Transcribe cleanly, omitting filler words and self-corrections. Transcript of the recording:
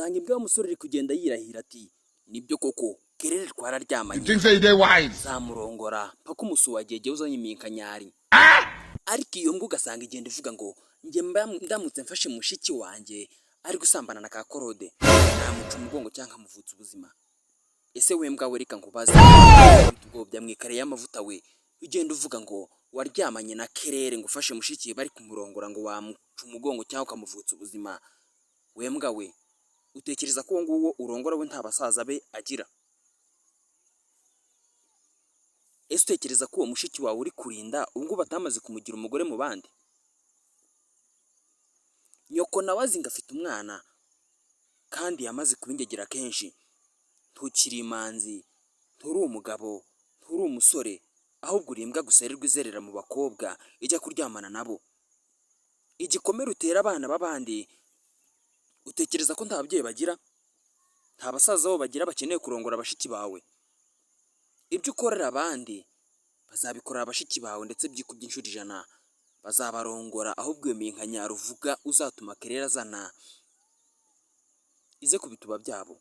Usanga imbwa y'umusore iri kugenda yirahira ati: "Nibyo koko, Kerere twararyamanye." You think say they wise? Zamurongora mpaka umusuwagege uzanye iminkanyari. Ariko iyo mbwa ugasanga igenda ivuga ngo: "Njye mba ndamutse mfashe mushiki wanjye ari gusambana na ka Korode, namuca umugongo cyangwa nkamuvutsa ubuzima." Ese we mbwa we, reka nkubaze, ubwo byamwikare y'amavuta we, ugenda uvuga ngo waryamanye na Kerere, ngo ufashe mushiki we bari kumurongora, ngo wamuca umugongo cyangwa ukamuvutsa ubuzima, we mbwa we, utekereza ko uwo nguwo urongora we nta basaza be agira? Ese utekereza ko uwo mushiki wawe uri kurinda ubwo batamaze kumugira umugore mu bandi? Nyoko nawe azi ngo afite umwana kandi yamaze kubingegera kenshi. Ntukiri imanzi, nturi umugabo, nturi umusore, ahubwo uri imbwa gusa yirirwa izerera mu bakobwa ijya kuryamana nabo. Igikomere utera abana b'abandi, utekereza ko nta babyeyi bagira, nta basaza babo bagira bakeneye kurongora bashiki bawe? Ibyo ukorera abandi bazabikorera bashiki bawe, ndetse byikubye inshuro 100, bazabarongora. Ahubwo iyo minkanyari uvuga uzatuma Kerere azana ize ku bituba byabo.